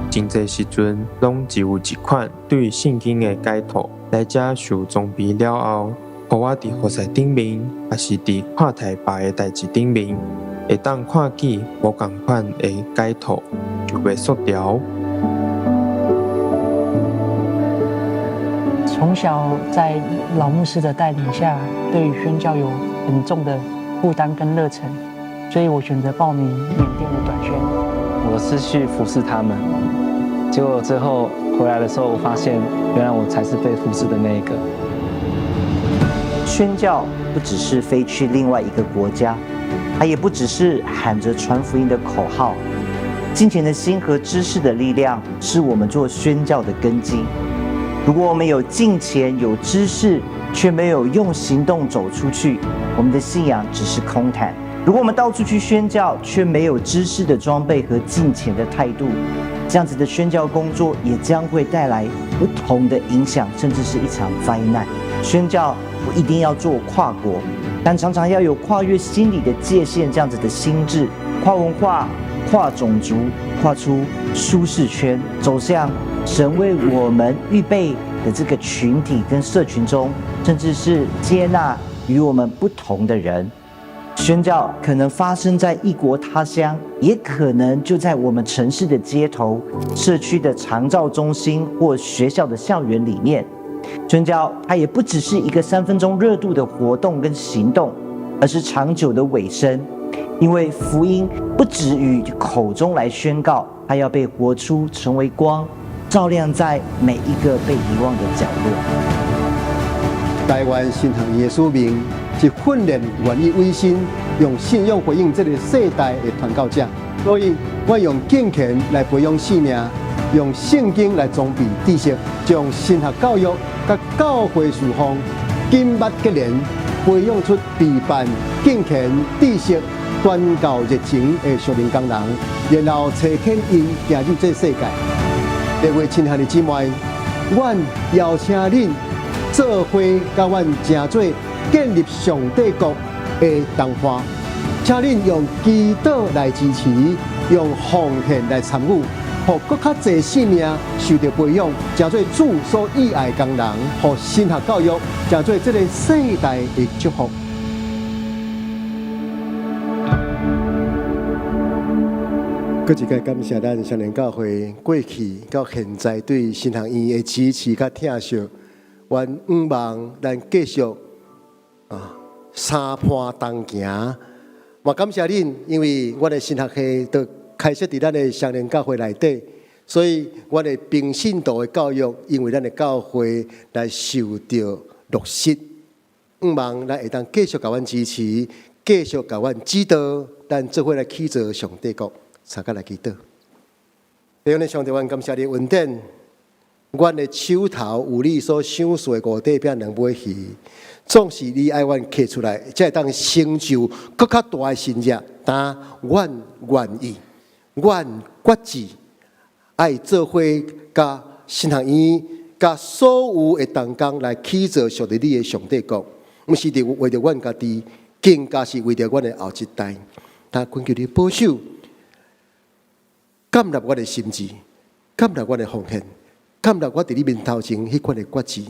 真濟時陣攏只有一款對聖經的解讀來接受裝備了後，予我佇服侍頂面，抑是佇看待別的代誌頂面，會當看見無仝款的解讀，就袂縮牢。從小在老牧師的帶領下，對宣教有很重的負擔跟熱忱，所以我選擇報名緬甸的短宣。我是去服侍他們，結果最後回來的時候，我發現原來我才是被服侍的那一個。宣教不只是飛去另外一個國家，它也不只是喊着傳福音的口號。敬虔的心和知識的力量，是我們做宣教的根基。如果我們有敬虔、有知識，卻沒有用行動走出去，我們的信仰只是空談。如果我們到處去宣教，卻沒有知識的裝備和敬虔的態度，這樣子的宣教工作也將會帶來不同的影響，甚至是一場災難。宣教不一定要做跨國，但常常要有跨越心理的界限，這樣子的心智，跨文化、跨種族、跨出舒適圈，走向神為我們預備的這個群體跟社群中，甚至是接納與我們不同的人。宣教可能發生在異國他鄉，也可能就在我們城市的街頭、社區的長照中心或學校的校園裡面。宣教它也不只是一個3分鐘熱度的活動跟行動，而是長久的委身。因為福音不止於口中來宣告，它要被活出，成為光，照亮在每一個被遺忘的角落。台灣神學院的使命是訓練願意委身、用信仰回應這個世代的傳教者。所以，我用敬虔來培養生命，用聖經來裝備知識，將神學教育佮教會事奉緊密結連，培養出備辦敬虔、知識、傳教熱情的屬靈工人，然後差遣𪜶行入這世界。各位親愛的姊妹，阮邀請恁做伙佮阮成做建立上帝國的同伴，請恁用祈禱來支持，用奉獻來參與，予閣較濟生命受著培養，成做主所喜愛的工人，予神學教育成做這個世代的祝福。閣一擺感謝咱雙連教會過去到現在對神學院的支持佮疼惜，阮向望咱繼續相伴同行。嘛感謝恁，因為阮的神學系都開設佇咱的雙連教會內底，所以阮的平信徒的教育，因為咱的教會來受著落實。向望咱會當繼續共阮支持，繼續共阮指導，咱做伙來起造上帝國。大家來祈禱。弟兄上帝，阮感謝你恩典，阮的手頭有你所賞賜的五塊餅兩尾魚，總是你愛阮揢出來，才會當成就閣較大的神蹟。但阮願意，阮決志，愛做伙佮神學院、佮所有的同工來起造屬於你的上帝國，毋是佇為著阮家己，更加是為著阮的後一代。但懇求你保守。感納我的心志，感納我的奉獻，感納我佇你面頭前彼款的決志，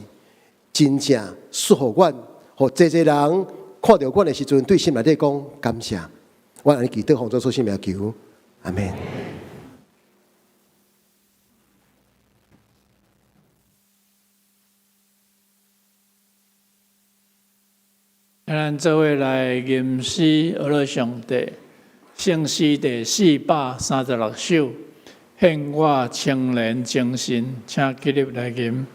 真正祝福阮，予濟濟人看著阮的時陣，對心內底講感謝。我按呢祈禱奉主耶穌聖名求，阿門。咱做伙來吟詩，學樂上帝。聖詩第436首，獻我青年精神，請起立來吟。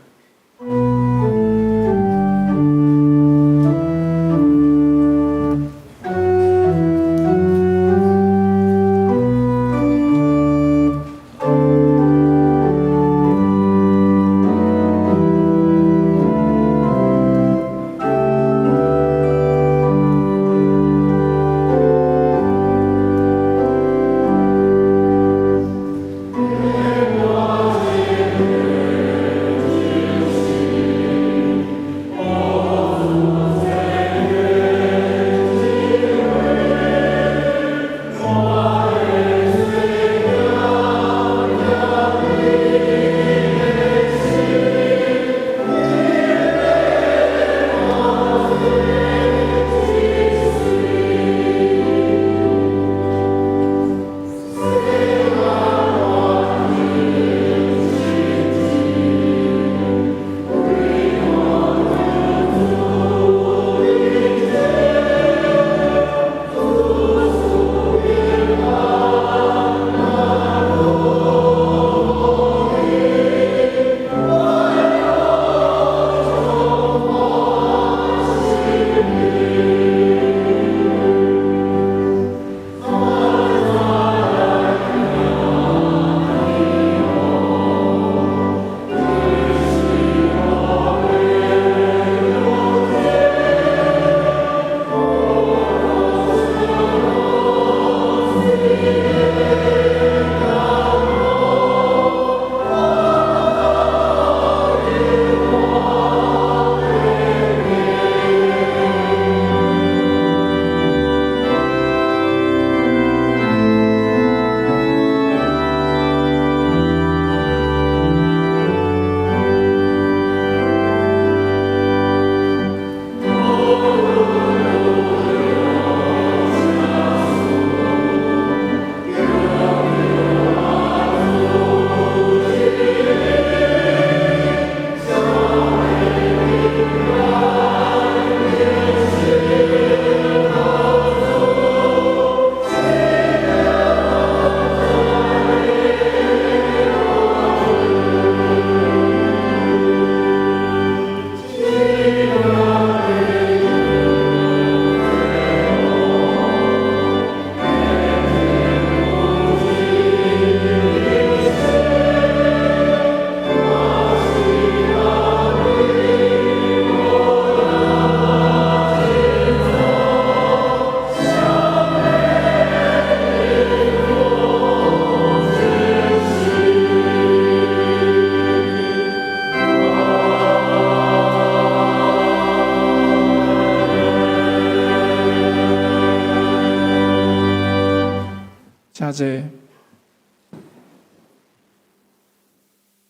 請坐。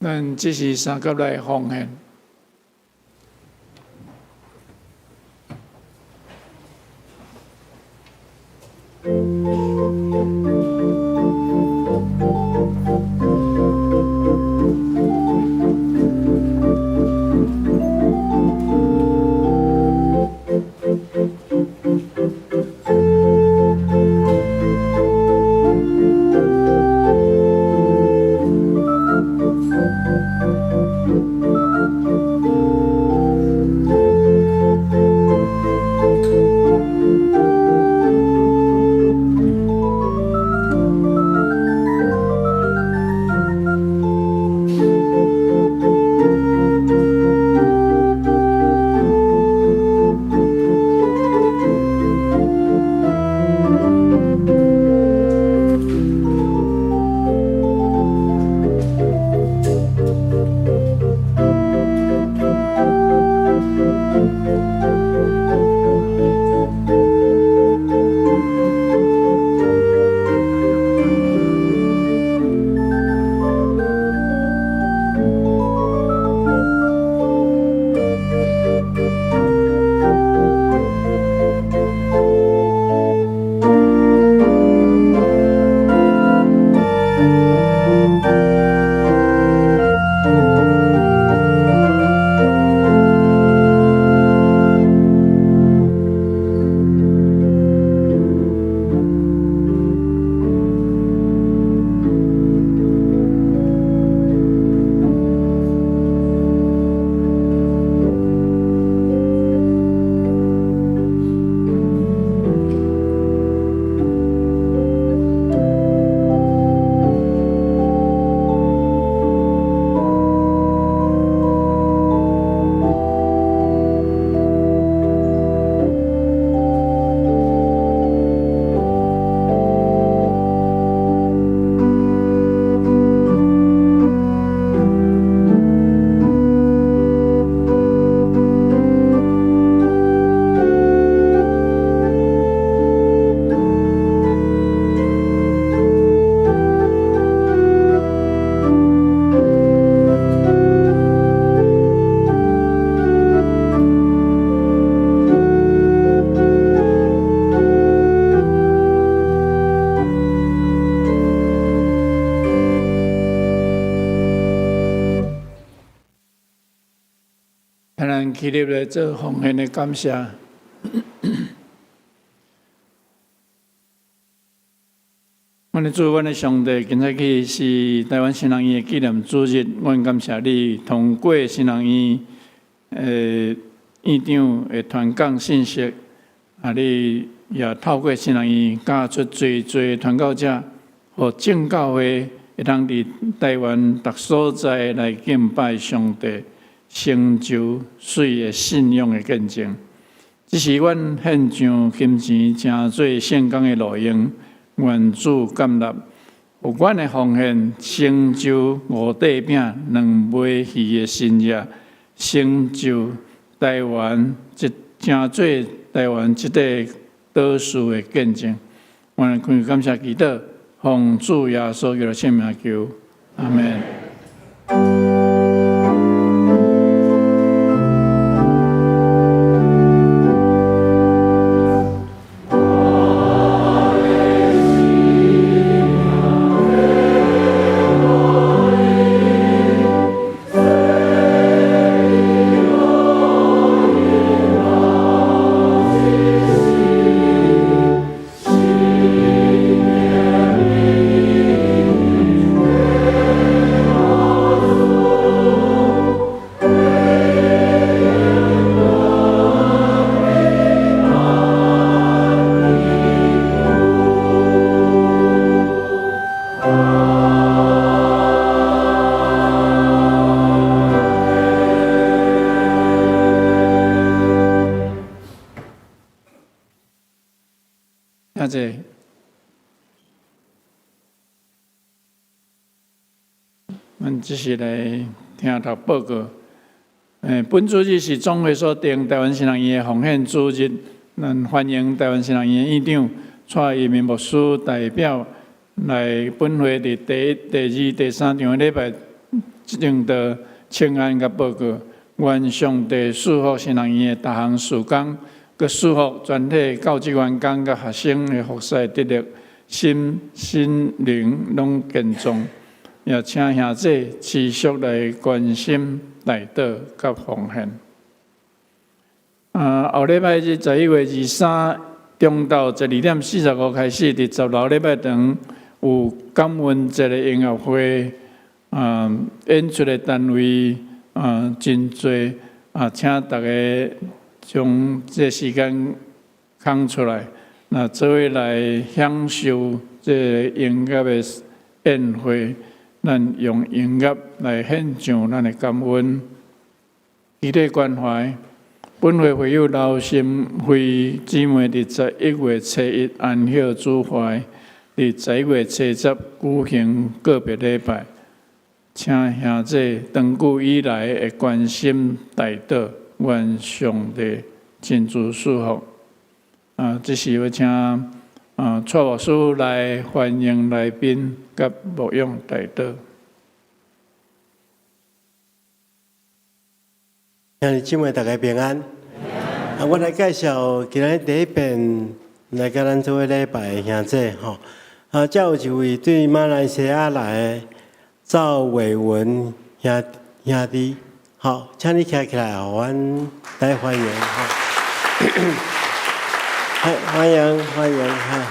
咱這是三級來奉獻。起立來做奉獻的感謝。阮的主，阮的上帝，今早起是台灣神學院的紀念主日，阮感謝你通過神學院的院長的傳講信息，啊，你也透過神學院教出濟濟傳教者，予正教會會當佇台灣逐所在來敬拜上帝，成就媠的信仰的見證。這是阮獻上金錢，成做聖工的路用。願主感納，予阮的奉獻成就五塊餅兩尾魚的神跡，成就台灣這成做台灣這塊島嶼的見證。阮感謝祈禱，奉主耶穌基督聖名求，阿們。謝謝。阮這是來聽讀報告。本主日是總會所定台灣神學院的奉獻主日，咱歡迎台灣神學院院長蔡一鳴牧師代表來本會佇第一、第二、第三場禮拜證道、請安佮報告。願上帝賜福神學院的逐項事工，閣賜福全體教職員工佮學生的服侍得力，心、身、靈攏健壯。也請兄弟持續來關心、代禱佮奉獻。後禮拜日11月23中晝12點45開始，佇10樓禮拜堂有感恩節的音樂會。演出的單位真濟，請大家將這時間空出來，那做伙來享受這個音樂的宴會。咱用音樂來獻上咱的感恩，祈禱關懷。本會會友劉心慧姊妹佇11月初1安息主懷，佇11月初10舉行告別禮拜，請兄弟長久以來的關心代禱，願上帝親自賜福。這時欲請蔡牧師來歡迎來賓佮牧養代禱。兄弟姊妹，大家平安。我來介紹今仔日第一遍來佮咱做伙禮拜的兄弟吼。這有一位對馬來西亞來的趙偉文兄弟，好，請你徛起來，予阮來歡迎吼。歡迎歡迎哈！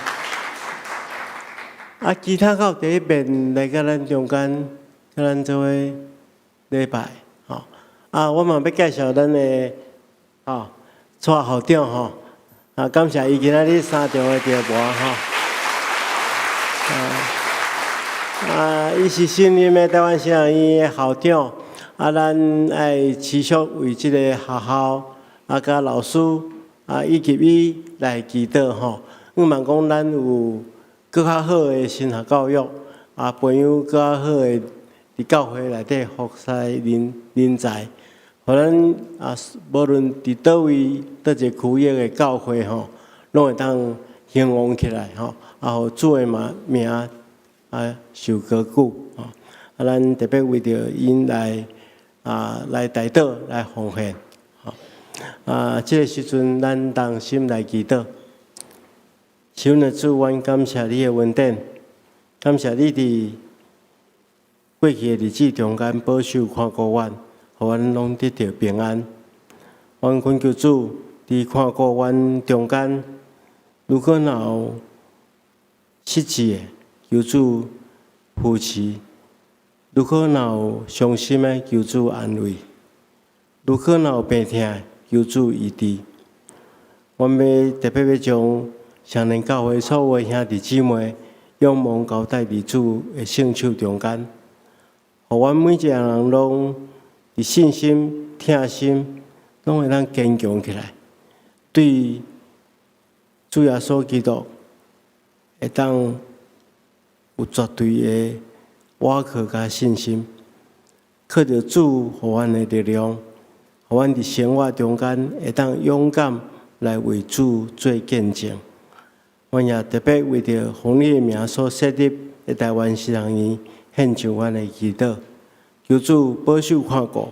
其他閣有第一遍來佮咱中間，佮咱做伙禮拜，吼。我嘛欲介紹咱的吼蔡校長吼。感謝伊今仔日三場的直播吼。伊是新任的台灣神學院的校長。咱愛持續為這個學校佮老師以及伊來祈禱吼。向望講咱有閣較好的神學教育，培養閣較好的佇教會內底服侍人才，予咱無論佇佗位佗一個區域的教會吼，攏會當興旺起來吼，予主的名受高舉吼。咱特別為著𪜶來代禱來奉獻。這個時陣，咱同心來祈禱。是阮的主，阮感謝你的恩典，感謝你佇過去的日子中間保守看顧阮，予阮攏得著平安。阮恳求主，伫看顾阮中间，如果若有失志的，求主扶持；如果若有伤心的，求主安慰；如果若有病疼的，求主医治。阮欲特别欲将双连教会所有的兄弟姊妹，仰望交代伫主的圣手中间，予阮每一个人拢伫信心、疼心，拢会当坚强起来，对主耶稣基督会当有绝对的倚靠佮信心，靠著主予阮的力量，予阮伫生活中间会当勇敢来为主做见证。阮也特别为著奉你的名所设立的台湾神学院献上阮的祈祷，求主保守看顾，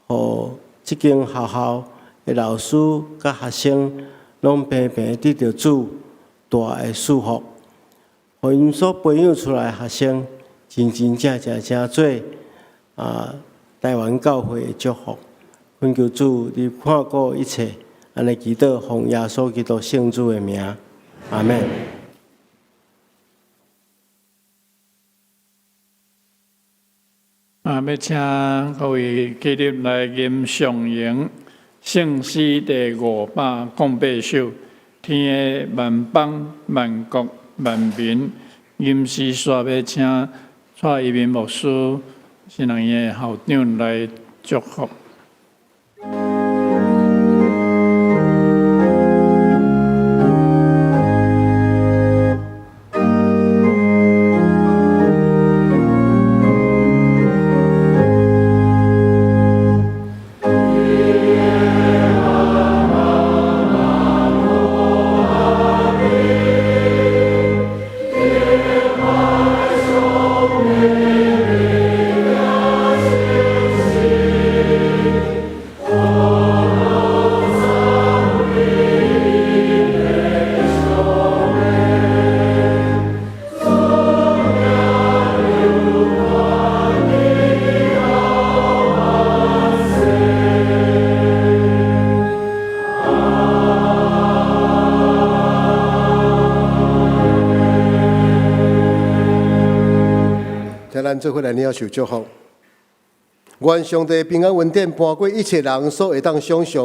予這間學校的老師佮學生攏平平得著主大的祝福，予𪜶所培養出來的學生真真正正成做台灣教會的祝福。懇求主，你看顧一切，按呢祈禱，奉耶穌基督聖子的名，阿們。欲請各位起立來吟誦詠聖詩第508首，天的萬邦萬國萬民，吟詩煞欲請蔡一鳴牧師神學院的校長來祝福。請咱做伙來領受祝福。願上帝平安恩典搬過一切人所會當想像，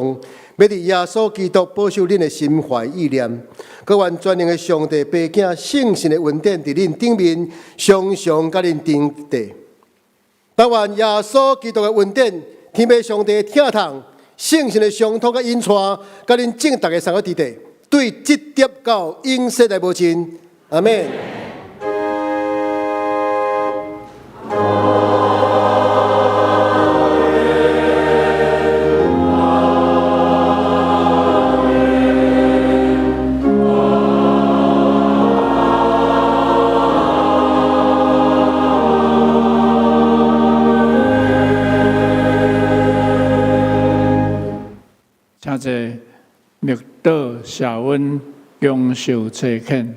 欲佇耶穌基督保守恁的心懷意念。閣願全能的上帝父子聖神的恩典佇恁頂面，常常佮恁同在。但願耶穌基督的恩典，天父上帝的疼痛，聖神的相托佮引帶，佮恁眾逐家送到佇地，對直直到永世代無盡。阿們。請坐，默禱社溫享受差遣。